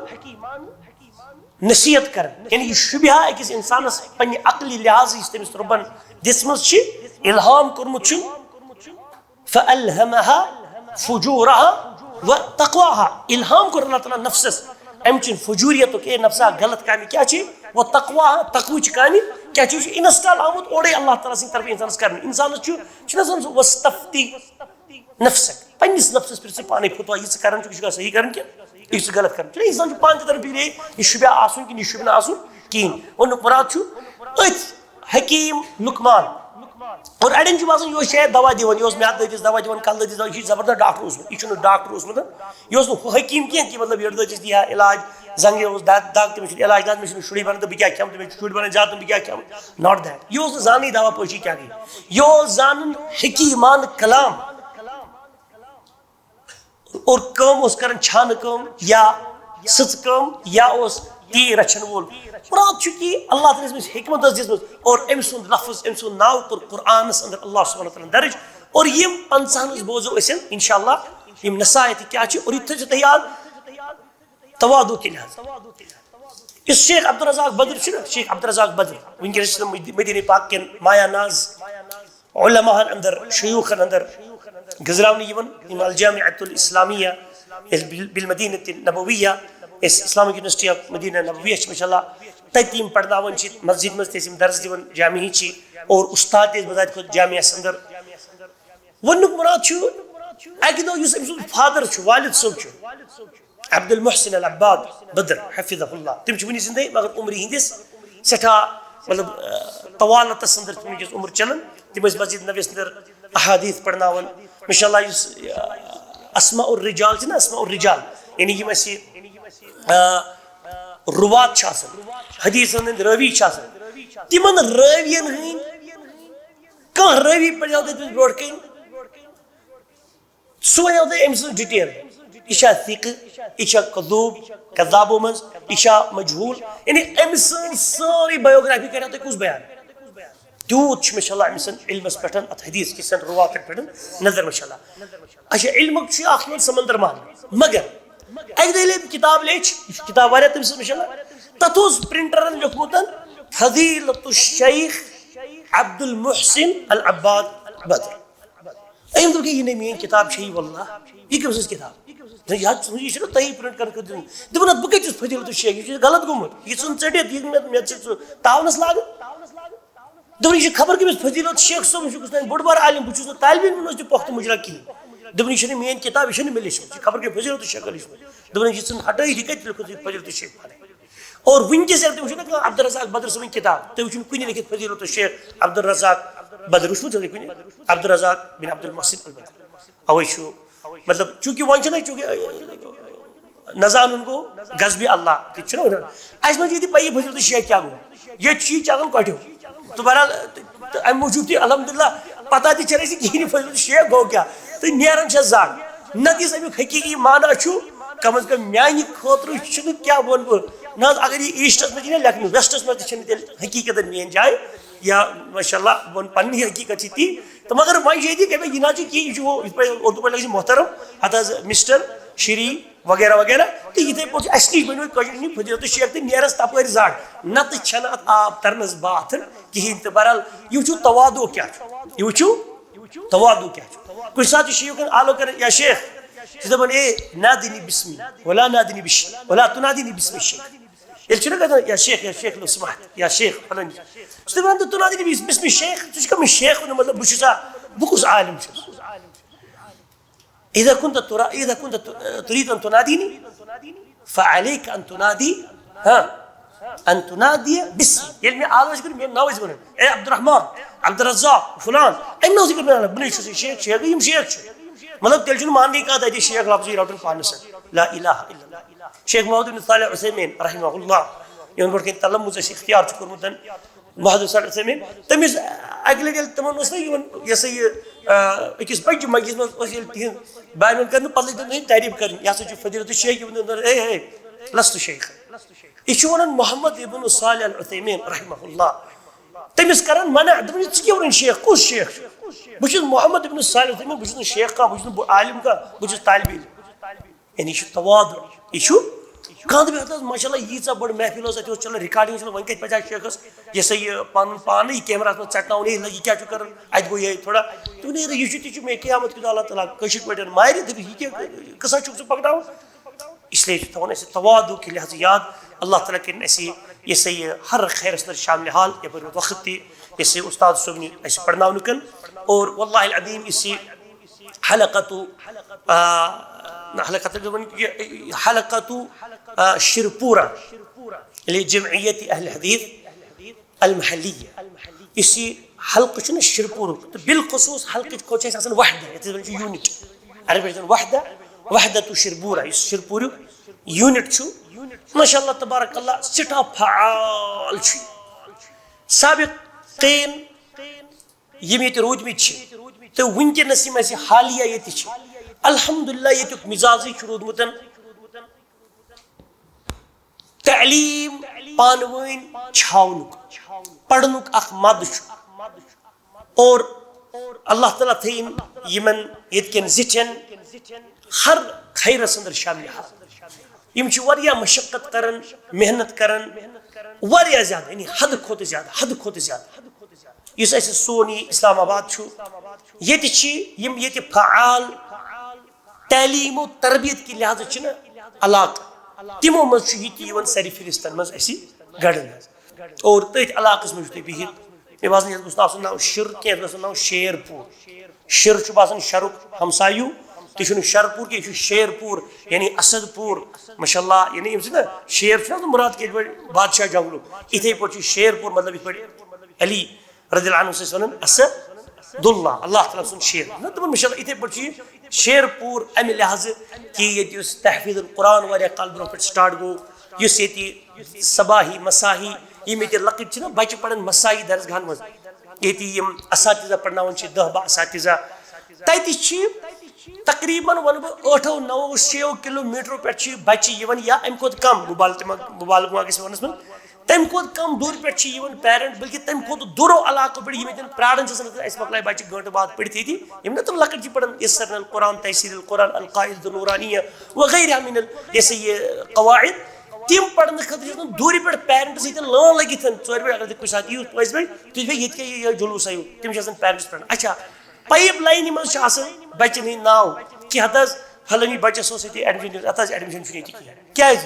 نصیحت کران۔ یعنی یہِ شبہہ أکِس انسانس پننہِ عقلی لحاظہٕ یُس تٔمِس رۄبن دِژمٕژ چھِ، الہام کوٚرمُت چھُ، فَأَلْهَمَهَا فُجُورَهَا وَتَقْوَاهَا۔ الہام کوٚر اللہ تعالیٰ نفسس، امہِ چہِ فجوریتُک، اے نفسا، غلط کامہِ کیٛاہ چھِ، وَتَقْوَاهَا، تقوی چہِ کامہِ کیٛاہ چھِ، یہِ چھُ انسٹال آمُت اورے اللہ تعالیٰ سٕنٛدِ طرفہٕ انسانس کرنہٕ۔ انسانس چھُ، چھُنہ آسان سُہ وَاسْتَفْتِهْ نفسک، پننِس نفسس پرژھ ژٕ پانے فتوا، یہِ ژٕ کران چھُکھ، یہِ چھُکھا صحیح کران کِنہٕ یہِ چھُ غلط کران؟ چھُنہ انسان چھُ پانہٕ تہِ دپان، پھرے یہِ شبہہ آسُن کِنہٕ یہِ شبہہ نہٕ آسُن کِہیٖنۍ۔ ووٚنُکھ مراد چھُ أتھۍ حکیم لقمان۔ اور اڑٮ۪ن چھُ باسان، یہِ اوس شاید دوا دِوان، یہِ اوس میادٕ دٲدِس دوا دِوان، کلہٕ دٲدِس دوا، یہِ چھُ زبردست ڈاکٹر اوسمُت، یہِ چھُنہٕ ڈاکٹر اوسمُت۔ یہِ اوس نہٕ ہُہ حکیم کینٛہہ کہِ مطلب یٔڈ دٲدِس دِیہِ ہا علاج، زنٛگہِ اوس دگ، دگ تٔمِس چھُنہٕ علاج، نہ مےٚ چھُنہٕ شُرۍ بنان تہٕ بہٕ کیٛاہ کھٮ۪مہٕ، تہٕ مےٚ چھُ شُرۍ بنان زیادٕ تہٕ بہٕ کیٛاہ کھٮ۪مہٕ۔ Not that۔ یہِ اوس نہٕ زانٕے دوا پٲشی کیٛاہ گٔے۔ یہِ اوس زانُن حکیمانہٕ کلام۔ اور کٲم اوس کران چھانہٕ کٲم یا سٕژ کٲم یا اوس تیٖر رچھن وول۔ مراد چھُ کہِ اللہ تعالیٰ ہَس منٛز حکمت ٲس دِژمٕژ اور أمۍ سُنٛد لفظ، أمۍ سُنٛد ناو کوٚر قرآنس اندر اللہ سبحانہ وتعالیٰ ہَن درج۔ اور یِم پنٛژاہ ہن بوزو أسۍ انشاءاللہ، یِم نصایح تہِ کیٛاہ چھِ، اور یہِ تھٲیزیو تُہۍ یاد، تواضع کے لحاظ۔ یُس شیخ عبدالرزاق بدر چھُ نا، شیخ عبدالرزاق بدر، وٕنکیٚنَس چھِ مدی-، مدینہ پاک کٮ۪ن مایا ناز علماء ہن اندر، شیوخن اندر گزراونہٕ یِوان، یِم الجامعۃ الاسلامیہ، ییٚلہِ بال-، بالمدینہ النبویہ، یۄس اسلامک یونیورسٹی آف مدینہ نبویہ چھِ، ماشاء اللہ، تَتہِ یِم پرناوان چھِ، مسجد منٛز تہِ ٲسۍ یِم درس دِوان، جامعی چھِ، اور استاد تہِ ٲسۍ بذات خود جامعس اندر۔ وَننُک مراد چھُ، اَکہِ دۄہ یُس أمۍ سُنٛد فادر چھُ، والد صٲب چھُ، عبد المحسن العباد بدر حفظہ اللہ، تِم چھِ وٕنہِ زِندَے، مگر عمرِ ہِنٛدِس سٮ۪ٹھاہ، مطلب، آ، طوالتس اندر چھِ وٕنکیٚس عمر چلان۔ تِم ٲسۍ مسجد نبویس اندر احادیث پرناوان۔ ماشاء اللہ، یُس، آ، اسماء الرجال چھِ نا، اسماء الرجال، یعنی یِم اَسہِ، آ، روات چھِ آسان، حدیثن ہٕنٛدۍ رٲوی چھِ آسان، تِمن رٲوین ہٕنٛدۍ کانٛہہ رٲوی پرناوِ تٔمِس برونٛٹھ کَنہِ۔ سُہ وَنیو تۄہہِ أمۍ سٕنٛز ڈِٹیل۔ یہِ چھا ثقہٕ؟ یہِ چھا کذوب، کذابو منٛز؟ یہِ چھا مجہوٗل؟ یعنی أمۍ سٕنٛز سٲرٕے بایوگرافی کَریو تۄہہِ کُس بیان؟ تیوٗت چھُ مےٚ چھَلان أمۍ سٕنٛدۍ علمَس پٮ۪ٹھ، اَتھ حدیث کِسَن رُواتَن پٮ۪ٹھ نظر مےٚ چھَلان۔ اچھا، علمُک چھُ یہِ اَکھ منٛز سمندر ماننہٕ۔ مگر اَکہِ دۄہ ییٚلہِ أمۍ کِتاب لیٚچھ، یہِ چھِ کِتاب واریاہ تٔمۍ سٕنٛز مےٚ چھَلان، تَتھ اوس پرٛنٹَرَن لیوٚکھمُت فضیلۃ الشیخ عبد المحسن العباد بدر۔ أمۍ دوٚپ کہِ یہِ نَے میٛٲنۍ کِتاب چھےٚ یہِ، واللہ۔ یہِ کٔمۍ سٕنٛز کِتاب؟ دوٚپُن، یہِ حظ چھُ، یہِ چھُنہٕ تۄہی پرنٹ کرنہٕ خٲطرٕ دیُن۔ دوٚپُن، اَدٕ بہٕ کَتہِ چھُس فضیلت الشیخ؟ یہِ چھُ غلط گوٚمُت۔ یہِ ژھٕن ژٔٹِتھ، یہِ مےٚ، مےٚ ژٕ، ژٕ تاونَس لاگہٕ۔ دوٚپُن، یہِ چھُ خبر کٔمِس فضیلت شیخ صٲب، یہِ چھُ کُس تام بوٚڑ بار عالم، بہٕ چھُس نہٕ طالب علمَن منٛز تہِ پۄختہٕ مُجرا کِہیٖنۍ۔ دوٚپُن، یہِ چھَنہٕ میٛٲنۍ کِتاب، یہِ چھَنہٕ مےٚ لیٚچھمٕژ، یہِ خبر کٔمۍ فضیلت الشیخ لیٚچھمٕژ۔ دوٚپُن، یہِ ژھٕن ہٹٲیِتھ، یہِ کَتہِ لیوٚکھُتھ یہِ فضیلت الشیخ پانَے؟ اور وٕنکیٚس اگر تُہۍ وٕچھِو نا کانٛہہ عبدالرزاق بدر صٲبٕنۍ کِتاب، تُہۍ وٕچھِو نہٕ کُنہِ لیکھِتھ فضیلت الشیخ عبدالرزاق بدر، وٕچھمُت چھُو تُہۍ کُنہِ؟ عبدالرزاق بن عبدالمحسن البدر۔ اَوَے چھُ، مطلب، چوٗنٛکہِ وۄنۍ چھُنہ، چوٗنٛکہِ، نہ زانُن گوٚو غضبِ اللہ، تہِ چھُنہ وَنان۔ اَسہِ ما چھِ ییٚتہِ پَیی فضیلت الشیخ کیٛاہ گوٚو؟ ییٚتہِ چھُ یہِ چَلان کۄٹھیو۔ تہٕ بہرحال، تہٕ اَمہِ موٗجوٗب تہِ الحمدللہ پَتہ تہِ چھَنہٕ اَسہِ کِہیٖنۍ، یہِ فضیلت الشیخ گوٚو کیٛاہ؟ تہٕ نیران چھےٚ زَڈ۔ نَتہٕ یُس اَمیُک حقیٖقی معنی چھُ، کم از کم میانہِ خٲطرٕ چھُنہٕ، کیٛاہ وَنہٕ بہٕ؟ نہ حظ، اگر یہِ ایسٹس منٛز یی نہ لیکھنہٕ، ویسٹس منٛز تہِ چھَنہٕ تیٚلہِ حقیٖقتن میٲنۍ جاے۔ یا ماشاء اللہ، بہٕ وَنہٕ پننی حقیٖقت چھِ تی۔ تہٕ مگر وۄنۍ چھِ ییٚتہِ کیٛاہ یہِ نہ چھُ کینٛہہ، یہِ چھُ ہُہ، یِتھ پٲٹھۍ اردو پٲٹھۍ لیکھِ چھِ محترم، ہَتہٕ حظ مِسٹر، شری وغیرہ وغیرہ۔ تہٕ یِتھَے پٲٹھۍ چھُ اَسہِ نِش بَنیومُت کٲشِر نِش فضیلت شیخ تہٕ نیرَس تَپٲرۍ زَڈ۔ نَتہٕ چھَنہٕ اَتھ آب تَرنَس باتھ کِہیٖنۍ۔ تہٕ بہرحال، یہِ وٕچھِو تواضع کیٛاہ چھُ، یہِ وٕچھِو تواضع کیٛاہ چھُ؟ کُنہِ ساتہٕ چھُ شیوخن آلو کران، یا شیخ، چھِ دَپان، "اے، نادنی بسمی، ولا نادنی بش-، ولا تنادنی بسمی شیخ۔" ییٚلہِ چھُنہ گژھان، "یا شیخ، یا شیخ لو سمحت، یا شیخ فلٲنی۔" چھُ دَپان، "تہٕ تنادنی بس-، بسمی شیخ، ژٕ چھُکھا مےٚ شیخ وَنان؟ مطلب، بہٕ چھُس سا، بہٕ کُس عالم چھُس؟" اذا كنت ترا-، اذا كنت ت-، تريد ان تناديني، فعليك ان تنادي ہاں، ان تنادی باسمی، ییٚلہِ مےٚ آلو آسہِ کوٚرمُت، میون ناو آسہِ وَنُن، اے عبدالرحمان، عبدالرزاق، فلان، اَمہِ ناو سۭتۍ کٔر مےٚ آلو، بہٕ نَے چھُس یہِ شیخ، شیخ گٔے یِم شیخ چھِ۔ مطلب، تیٚلہِ چھُنہٕ ماننٕے کانٛہہ تَتہِ شیخ لفظٕے رَٹُن پانَس سۭتۍ۔ لا الہ الا اللہ۔ شیخ محمد بن صالح عثیمین رحمہ اللہ، یِمن پٮ۪ٹھ کٔمۍ تلمُذ اَسہِ اختیار چھُ کوٚرمُت، محمد صالح عثیمین، تٔمِس اَکہِ لَٹہِ ییٚلہِ تِمن اوس نہ یِوان، یہِ ہسا یہِ، آ، أکِس بَجہِ مجلِس منٛز اوس ییٚلہِ تِہنٛد بیان کرنہٕ، پتہٕ لٔگۍ تِم تعریٖف کرٕنۍ، یہِ ہسا چھُ فضیلت شیخ، یِمن دوٚپُن، اے، اے، لست شیخ۔ یہِ چھُ وَنان محمد ابن صالح العثیمین رحمہ اللہ۔ تٔمِس کران منع، دَپان، "ژٕ کیٛاہ وَنان شیخ؟ کُس شیخ چھُ؟ بہٕ چھُس محمد ابن صالح العثیمین، بہٕ چھُس نہٕ شیخ کانٛہہ، بہٕ چھُس نہٕ بہٕ عالم کانٛہہ، بہٕ چھُس طالب علم۔" یعنی یہِ چھُ تواضع، یہِ چھُ کانٛہہ دَپہِ، "ہَتہٕ حظ، ماشاء اللہ، ییٖژاہ بٔڑ محفل ٲس، اَتہِ اوس چلان recording، چلان، وۄنۍ کَتہِ پَزِ ہا شیخَس یہِ ہسا یہِ پَنُن پانٕے کیمراہَس منٛز ژَٹناوُن، ہے، لَگہِ، یہِ کیٛاہ چھُ کَران؟ اَتہِ گوٚو یِہوٚے تھوڑا۔" دوٚپُن، "ہے، یہِ چھُ تہِ چھُ مےٚ قیامت کہِ دۄہ اللہ تعالیٰ کٲشِر پٲٹھۍ مارِ، دَپہِ، یہِ کیٛاہ قٕصہ چھُکھ ژٕ پَکناوان؟" اس لیے چھُ تھاوُن اَسہِ تواضع کہِ لحاظہٕ یاد۔ اللہ تعالیٰ کٔرِنۍ اَسہِ یہِ سا یہِ ہر خیرَس منٛز شامل حال، یَپٲرۍ ووت وقت تہِ، یہِ سا یہِ اُستاد صٲبنہِ اَسہِ پَرناونہٕ کَن۔ اور واللہ العظیم، یُس یہِ حلقتُ، آ، نہ، حلقتُ، یہِ حلقتُ، آ، شِرپوٗرہ، یعنی جمعیت اہل حدیث المحلیہ، یُس یہِ حلقہٕ چھُنہ شِرپوٗرُک، تہٕ بالخصوٗص حلقٕچ کھۄتہٕ چھِ اَسہِ آسان وحدہ، یَتھ أسۍ وَنان چھِ unit، عربی پٲٹھۍ چھِ وَنان وحدہ، وحدتُ شِرپوٗرہ، یُس شِرپوٗرُک unit چھُ، ماشاء اللہ تبارک اللہ، سٮ۪ٹھاہ فعال چھُ یہِ۔ سابقین یِم ییٚتہِ روٗدمٕتۍ چھِ تہٕ وٕنکیٚنَس یِم اَسہِ حالیہ ییٚتہِ چھِ، الحمدللہ، ییٚتیُک مِزازٕے چھُ روٗدمُت تعلیٖم پانہٕ ؤنۍ چھاونُک، پرنُک اکھ مَدٕ چھُ۔ اور اللہ تعالیٰ تھٲیِن یِمن ییٚتہِ کٮ۪ن زِٹھٮ۪ن ہر خیرس اندر شامل حال۔ یِم چھِ واریاہ مشقت کران، محنت کران، واریاہ زیادٕ، یعنی حدٕ کھۄتہٕ زیادٕ، حدٕ کھۄتہٕ زیادٕ۔ یُس اَسہِ سون یہِ اسلام آباد چھُ، ییٚتہِ چھِ یِم ییٚتہِ فعال تعلیٖم و تربیت کہِ لحاظہٕ چھِنہٕ علاقہٕ، تِمو منٛز چھُ یہِ تہِ یِوان سرِ فہرستن منٛز اَسہِ گڑنہٕ۔ اور تٔتھۍ علاقس منٛز چھُ تُہۍ بِہِتھ، مےٚ باسان، یَتھ گوٚژھ نہٕ آسُن ناو شِر کینٛہہ، یَتھ گوٚژھ آسُن ناو شیر پوٗر۔ شِر چھُ باسان شَرُک ہمسایوٗ، تہِ چھُنہٕ شَر پوٗر کینٛہہ، یہِ چھُ شیر پوٗر، یعنی اسد پوٗر۔ ماشاء اللہ، یعنی ییٚمہِ سۭتۍ نہ شیر چھُنہ آسان مُراد کہِ یِتھ پٲٹھۍ بادشاہ جنگلُک، یِتھَے پٲٹھۍ چھُ شیر پوٗر، مطلب یِتھ پٲٹھۍ علی رضی اللہ عنہ اوس اَسہِ وَنان، اسد اللہ تعالیٰ سُنٛد شیر۔ نہ، دوٚپُن، ماشاء اللہ، یِتھَے پٲٹھۍ چھُ یہِ شیر پوٗر اَمہِ لحاظہٕ کہِ ییٚتہِ یُس تحفیظ القرآن واریاہ کال برونٛہہ پٮ۪ٹھ start گوٚو، یُس ییٚتہِ صباحی، مساحی، یِم ییٚتہِ لۄکٕٹۍ چھِنہ بَچہِ پَران مساحی درسگاہَن منٛز، ییٚتہِ یِم اساتذہ پَرناوان چھِ، دَہ باہ اساتذہ، تَتہِ چھِ تقریباً وَنہٕ بہٕ ٲٹھو نَوو شیٚیو کِلوٗ میٖٹرو پٮ۪ٹھ چھِ بَچہِ یِوان یا اَمہِ کھۄتہٕ کَم، مُبالغہٕ تہِ ما، مُبالغہٕ ما گژھِ وَننَس منٛز، تَمہِ کھۄتہٕ کَم دوٗرِ پٮ۪ٹھ چھِ یِوان parent، بلکہِ تَمہِ کھۄتہٕ دوٗرو علاقو پٮ۪ٹھ یِم ییٚتٮ۪ن پرٛاران چھِ آسان، اَسہِ مۄکلایہِ بَچہِ گٲنٛٹہٕ بعد پٔرِتھ ییٚتی۔ یِم نہ تِم لۄکٕٹۍ چھِ پَران، یَسَّرنا القرآن، تَیسیٖر القرآن، القاعدۃ النورانیہ وغیرہ من ال-، یہِ ہسا یہِ قواعد، تِم پَرنہٕ خٲطرٕ چھِ آسان دوٗرِ پٮ۪ٹھ parents ییٚتٮ۪ن لٲن لٔگِتھ، ژورِ بَجہِ اگر تُہۍ کُنہِ ساتہٕ یِیِو پانٛژِ بَجہِ، تُہۍ دِیِو ییٚتہِ کیٛاہ یہِ، یہِ جلوٗسا ہیوٗ، تِم چھِ آسان parents پَران۔ اچھا، pipeline منٛز چھِ آسان بَچَن ہٕنٛدۍ ناو، کہِ ہَتہٕ حظ فلٲنی بَچَس اوس ییٚتہِ admission نیُن، اَتھ حظ admission چھُنہٕ ییٚتہِ کِہیٖنۍ۔ کیٛازِ؟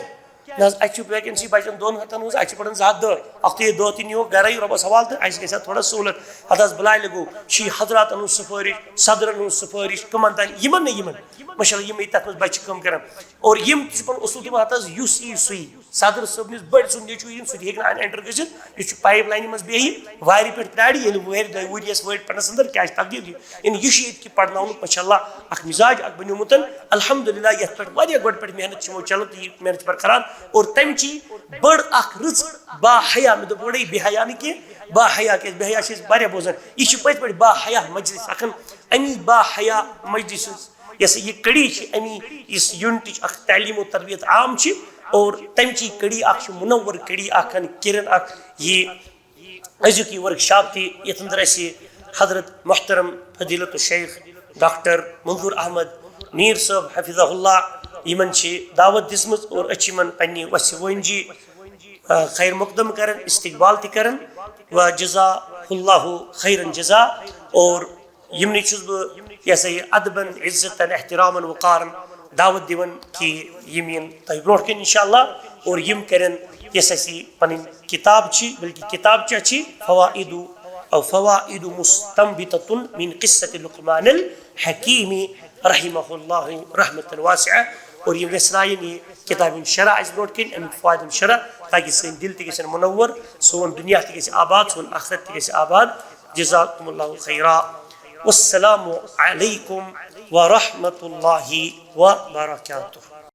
نہ حظ، اَسہِ چھُ vacancy بَچَن دۄن ہَتَن ہٕنٛز، اَسہِ چھِ پَران زٕ ہَتھ دَہ۔ اَکھ تُہۍ یہِ دَہ تہِ نِیِو گَرَے رۄبَس حوالہٕ تہٕ اَسہِ گژھِ ہا تھوڑا سہوٗلت۔ اَتھ حظ بَلایہِ لَگو، چھِ یہِ حضراتَن ہٕنٛز سُفٲرِش، صدرَن ہٕنٛز سُفٲرِش، کٕمَن تام، یِمَن نہٕ یِمَن۔ ماشاء اللہ، یِم ییٚتہِ تَتھ منٛز بَچہِ چھِ کٲم کَران۔ اور یِم تہِ چھِ پَنُن اصوٗل دِوان، اَتھ حظ یُس یی سُے۔ صدر صٲبنِس بٔڑۍ سُنٛد نیٚچوٗ یِن، سُہ تہِ ہیٚکہِ نہٕ اَنہِ enter گٔژھِتھ۔ یُس چھُ pipeline منٛز بیٚہہِ، وارِ پٮ۪ٹھ پرٛارِ، ییٚلہِ وُہٕرۍ دۄہہِ ؤریَس وٲتۍ پَرنَس اَندَر، کیٛاہ چھِ تقدیٖر یہِ؟ یعنی یہِ چھُ ییٚتہِ کہِ پَرناونُک، ماشاء اللہ، اَکھ مِزاج اَکھ بَنیومُت۔ الحمدللہ، یَتھ پٮ۪ٹھ واریاہ گۄڈٕ پٮ۪ٹھ محنت چھِ یِمو چَلان تہٕ یہِ محنت چھِ برقرار۔ اور تَمہِ چی بٔڑ اَکھ رٕژ با حیا، مےٚ دوٚپ گۄڈَے بے حیا نہٕ کینٛہہ، با حیا، کیٛازِ بے حیا چھِ أسۍ واریاہ بوزان۔ یہِ چھِ پٔتۍ پٲٹھۍ با حیا مجلس اَکھ، اَمی با حیا مجلس ہٕنٛز یۄس یہِ کڑی چھِ، اَمی یُس unitٕچ اَکھ تعلیٖم و تربیت عام چھِ، اور تَمہِ چی کڑی اَکھ چھِ، منور کڑی اَکھ، کرن اَکھ، یہِ أزیُک یہِ workshop تہِ، یَتھ اندر اَسہِ حضرت محترم فضیلت الشیخ ڈاکٹر منظور احمد میر صٲب حفظہ اللہ، یِمن چھِ دعوت دِژمٕژ اور أسۍ چھِ یِمن پننہِ وَژھِ وٲنجہِ، آ، خیر مقدم کران، استقبال تہِ کران۔ و جزا اللہ خیرا جزا۔ اور یِمنٕے چھُس بہٕ، یہِ ہسا یہِ، ادبن، عزتن، احترامن، وقارن دعوت دِوان کہِ یِم یِن تۄہہِ برونٛٹھ کَنہِ انشاءاللہ، اور یِم کَرن یۄس اَسہِ یہِ پَنٕنۍ کِتاب چھِ، بلکہِ کِتاب چھِ، چھِ فوائد او فوائد مستنبطة من قصة لقمان الحکیم رحمہ اللہ رحمة واسعة۔ اور یِم ویژھناوَن یہِ کِتابہِ ہُنٛد شرح اَسہِ برونٛٹھ کِنۍ، اَمیُک فٲیدٕ ہُنٛد شرح، تاکہِ سٲنۍ دِل تہِ گژھن منور، سون دُنیا تہِ گژھِ آباد، سون آخرت تہِ گژھِ آباد۔ جزاکم اللہ خیرا۔ والسلام علیکم ورحمۃ اللہ وبرکاتہ۔